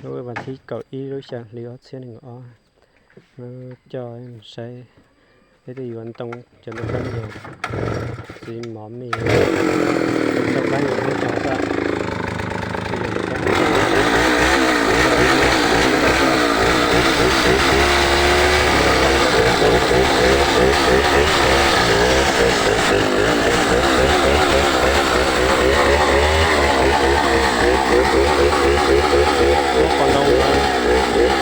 Lub vas thib kaum ib lub xya hli ob txhiab nees nkaum ob, coj saib peb twb yuav ntoo, cov ntoo kab nyag, txiv mov me, ntoo kab nyag hnub cog txaj. Lub qos ntoo,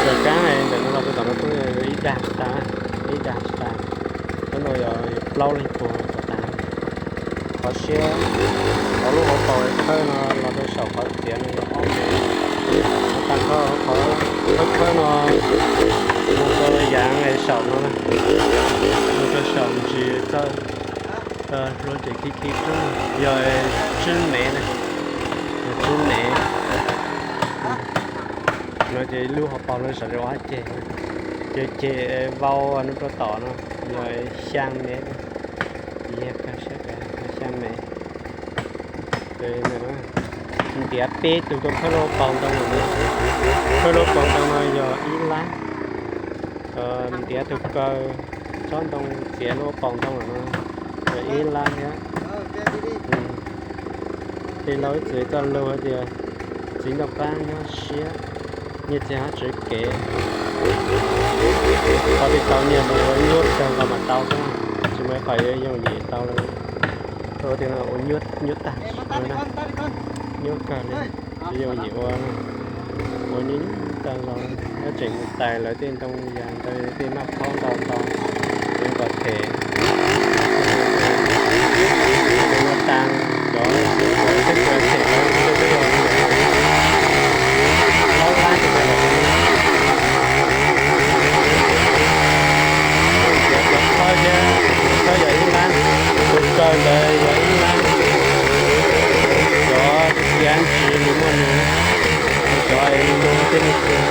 lub kab ntawm no los rau tom no kuj ib dag tsis tas, ib dag tsis tas. Cov no yog plaub leeg puag txog tas. Qhov siab, qhov lub hauv paus khawb no los rau saum qhov txiav no yog ob mev. Tag nrho qhov khawb khawb no mus rau yaav saum no, mus rau saum ntsis txawj, hluav taws khib khib, yog tsib mev na, yog tsib mev. No ces lub hauv paus no saum rau ob ceg, ces ceg vau no rau tom no yog xyaa mev, yog xyaa mev. Ntiav peb tug tuaj khawb lub paus ntoo no, khawb lub paus ntoo no yog ib lab. Ntiav tug kaw, tsob ntoo txiav lub paus ntoo no yog ib lab thiab. Tej laus ib txwm txoj lus hais tias txiv ntoo qab nyob siab, nyiaj txiag hab tswv kev. Qhov twg tau nyiaj mas ua nyuaj kawg nkaus mas tau xwb, tsis muaj ib qho yuav yooj yim tau li. Ua tias ua nyuaj tag, nyuaj kawg li, tsis yooj yim ua, ua nyuaj tag los nyob tseem mus tais lawv tej ntoo yas ntawd tej noj qhaub ntau ntau, lawv nkaus them, lawv nkaus tas, cov teb chaws them lawv tej twb los plaub lab tus lawm. Cov khawb thiab, khawb yog ib lab, tus kaw ntawd yog ib lab, cov txiav ntsis nws muaj nws, cov es nug tej me txiag,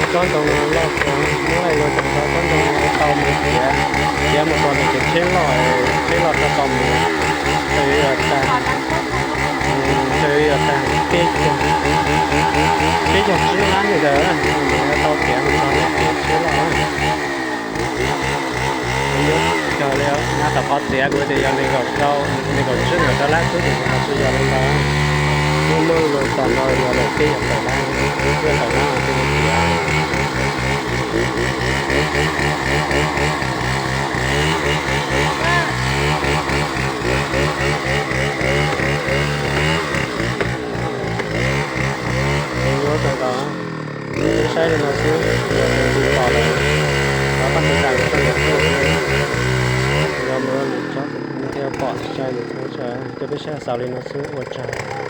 tsob ntoo loj kawg, muab laij lug tag nrho tsob ntoo tau mus txiav, txiav mus txog ntawm kev tsheb loj, tsheb loj tau tau mus, tau yuav yog tag, tau yuav yog tag peb caug, peb caug tsib lab ntawd, tau txiav mus txog ntawm kev tsheb loj na. Nyuaj kawg li, nyob tom qhov txiav kuv tias yog nees nkaum rau, nees nkaum tsib nees nkaum rau lab xwb, tab sis yog li ntawd, muaj muaj lus tag nrho yog lawm peb caug tawm lab, peb caug tawm lab mas thiaj li txiav. Nyuaj kawg nkaus, peb saib li no xwb, yog tus pom lawm, thov pab tiv tas kuv koj yog tuaj, yog mus rau lwm tsob thiaj pom tsis tshai lwm tsob, coj peb saib xaus li no xwb, ua tsaug.